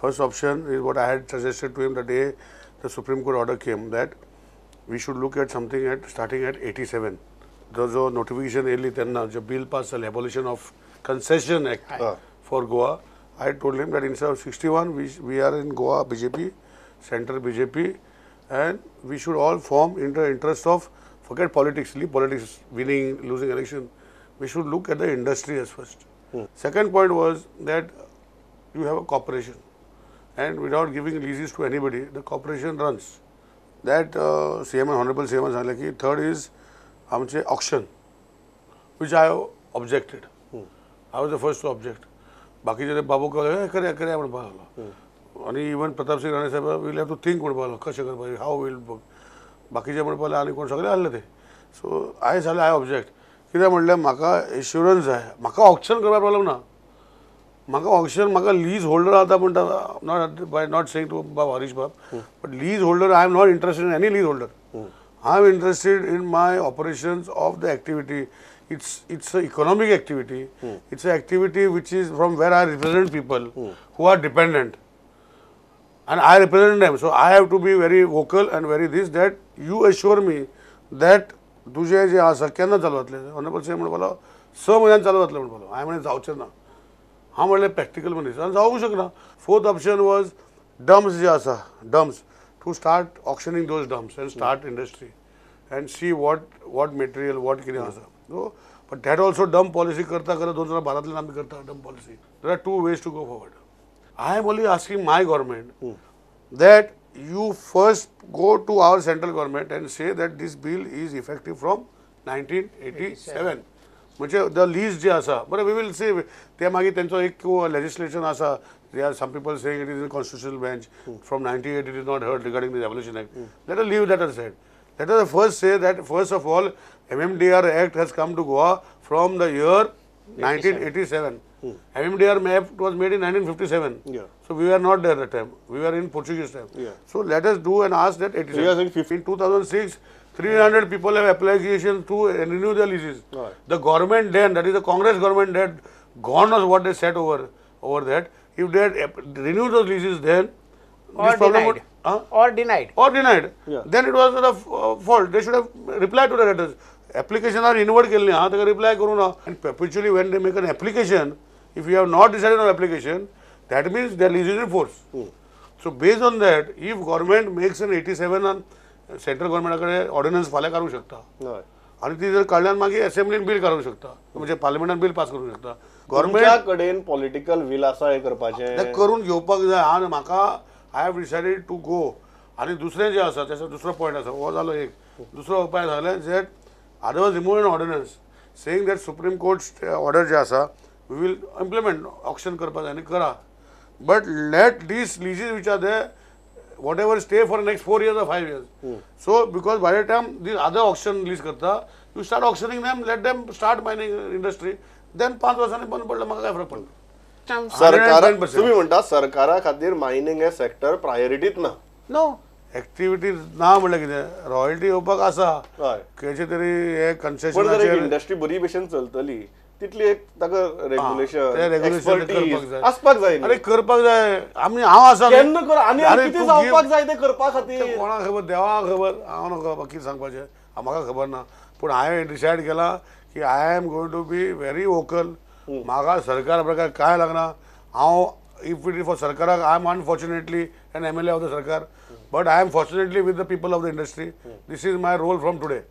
First option is what I had suggested to him the day the Supreme Court order came, that we should look at something at starting at 87. जो जो notification येयली तेन्ना जे bill pass जालें, abolition of concession act for Goa, I told him that instead of 61 we are in Goa BJP, centre BJP, and we should all form in the interest of, forget politics, leave politics, winning, losing election, we should look at the industry as first. Second point was that you have a corporation and without giving leases to anybody, the corporation runs. That CM, Honorable CM सांगलें की third is आमचे auction, which I objected. I was the first to object. बाकीचे ते बाबू कळ्ळे करया करया म्हणपाक लागलो आनी इवन प्रताप सिंग राणे साहेब will have to think म्हणपाक लागलो कशें करपाचें, how will work. बाकीचे म्हणपाक लागले आनी कोण सगळे आहले ते. सो हांवें सांगलें I object. कित्याक म्हणल्यार म्हाका एश्युरन्स जाय, म्हाका ऑक्शन करपाक प्रॉब्लम ना, म्हाका ऑक्शन, म्हाका लीज होल्डर आतां म्हणटा, not by not saying to बाब हरीश बाब, but lease holder I am not interested in any lease holder. I am interested in my operations of the activity. It's a economic activity. It's a activity which is from where I represent people who are dependent and I represent them. So I have to be very vocal and very this, that you assure me that तुजें जें आसा केन्ना चालू जातलें. Honourable CM म्हणपाक लागलो 6 म्हयन्यान चालू जातलें म्हणपाक लागलो. हांवें म्हणलें जावचें ना, हांव म्हणलें प्रॅक्टिकल मनीस आनी जावूंक शकना. फोर्थ ऑप्शन वॉज डम्स जे आसा, dumps to start auctioning those dumps and start industry and see what material what कितें आसा. So but that also dump policy करता करता 2012 आमी करता dump policy. There are 2 ways to go forward. I am only asking my government that you first go to our central government and say that this bill is effective from 1987. म्हणजे the lease जे आसा, बरें we will see ते मागीर तेंचो एक legislation आसा. There are some people saying it is in constitutional bench from 98 it is not heard regarding this abolition act. Let us leave that aside. Let us first say that first of all MMDR act has come to Goa from the year 1987. MMDR act was made in 1957. Yeah. So we were not there at that time. We were in Portuguese time. Yeah. So let us do and ask that 87. In 2006, 300 people have application to renew their leases. Right. The government then, that is the Congress government, that God knows what they said over that. If they had renewed those leases then, or this problem denied. Would, or denied. Or denied. Yeah. Then it was the fault. They should have replied to the letters. Application are inward केल्ली हा ताका reply करूं ना. And perpetually when they make an application, if you have not decided on application, that means their lease is in force. So based on that, if government makes an 87 on central government कडेन ordnance फाल्यां काडूंक शकता आनी ती जर काडल्यान मागीर असेंब्लीन bill काडूंक शकता, म्हणजे पार्लमेंटान बील पास करूंक शकता. गव्हर्मेंटा कडेन पॉलिटिकल will आसा हें करपाचें, करून घेवपाक जाय. आनी म्हाका I have decided to go. आनी दुसरें जें आसा तेचो दुसरो पॉयंट आसा, हो जालो एक. दुसरो उपाय जालें that otherwise remove an ordinance saying that Supreme Court order जे आसा we will implement, auction करपाक जाय आनी करा, but let these leases which are there whatever stay for next 4 years or 5 years. So because by the time this other auction lease करता, you start auctioning them, let them start mining industry, then 5 वर्सांनी बंद पडलं म्हाका काय फरक पडलो. सरकार तुम्ही म्हणता सरकारा खातीर मायनिंग हे सेक्टर प्रायोरिटीत ना. नो एक्टिविटी ना म्हणल्यार कितें, रॉयल्टी येवपाक आसा खंयचे तरी हे कन्सेशन, इंडस्ट्री बरी भशेन चलतली तितली एक ताका रेग्युलेशन आसपाक जाय. अरे करपाक जाय. आमी हांव आसा केन्ना कर आनी कितें जावपाक जाय तें करपा खातीर कोणाक खबर, देवाक खबर, हांव नाका कितें सांगपाचें, म्हाका खबर ना. पूण हांवें डिसायड केलां की I am going to be very vocal. म्हाका सरकार प्रकार कांय लागना. हांव if it is for सरकाराक, I am unfortunately an MLA of the sarkar, but I am fortunately with the people of the industry. This is my role from today.